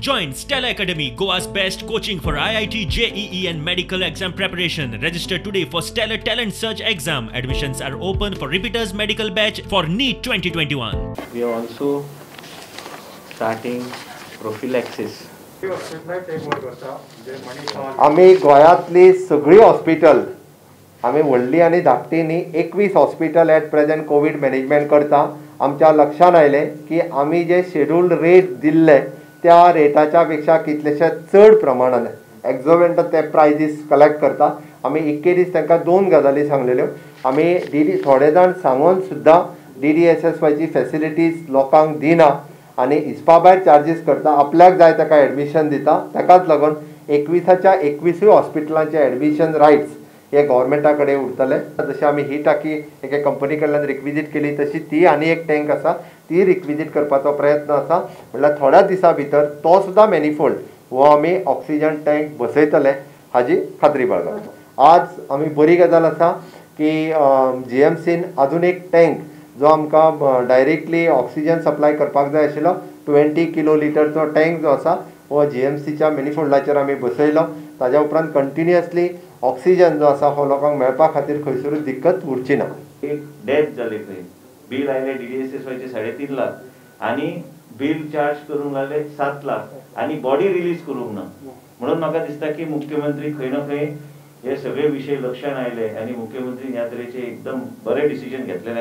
Join Stellar Academy, Goa's best coaching for IIT, JEE and medical exam preparation. Register today for Stellar Talent Search exam. Admissions are open for repeaters medical batch for NEET 2021. We are also starting prophylaxis. आमी गोंयांतली सगळीं hospital आमी व्हडली आनी धाकटी न्ही 21 hospital at present covid management करता. आमच्या लक्षान आयलें की आमी जे शेड्यूल्ड रेट दिल्ले त्या रेटाच्या पेक्षा कितलेशे चड प्रमाणान एक्झॉर्बिटंट ते प्रायजीस कलेक्ट करता. आमी इतके दीस तांकां दोन गजाली सांगलेल्यो. आमी डी थोडे जाण सांगून सुद्दां DDSSYची फॅसिलिटीज लोकांक दिना आनी हिसपा भायर चार्जीस करता. आपल्याक जाय ताका एडमिशन दिता. ताकाच लागून 21च्या 21 हॉस्पिटलांचे एडमिशन रायट्स हे गव्हर्मेंटा कडेन उरतले. जशें आमी ही टाकी एके कंपनी कडल्यान रिक्विजीट केली तशी ती आनी एक टँक आसा ती रिक्विजीट करपाचो प्रयत्न आसा. म्हणल्यार थोड्या दिसां भितर तो सुद्दां मॅनिफोल्ड हो आमी ऑक्सिजन टँक बसयतले हाजी खात्री बाळगता. आज आमी बरी गजाल आसा की GMCन अजून एक टँक जो आमकां डायरेक्टली ऑक्सिजन सप्लाय करपाक जाय आशिल्लो 20 किलो लिटरचो टँक जो आसा हो GMCच्या मॅनिफोल्डाचेर आमी बसयलो. ताज्या उपरांत कंटिन्युअसली ऑक्सिजन जो आसा हो लोकांक मेळपा खातीर खंयसरूच दिक्कत उरची ना. एक डेथ जाली खंय बील आयले DDSSYचे 3.5 लाख आनी बील चार्ज करूंक लागले 7 लाख आनी बॉडी रिलीज करूंक ना. म्हणून म्हाका दिसता की मुख्यमंत्री खंय ना खंय हे सगळे विशय लक्षात आयले आनी मुख्यमंत्री ह्या तरेचे एकदम बरे डिसिजन घेतलेले.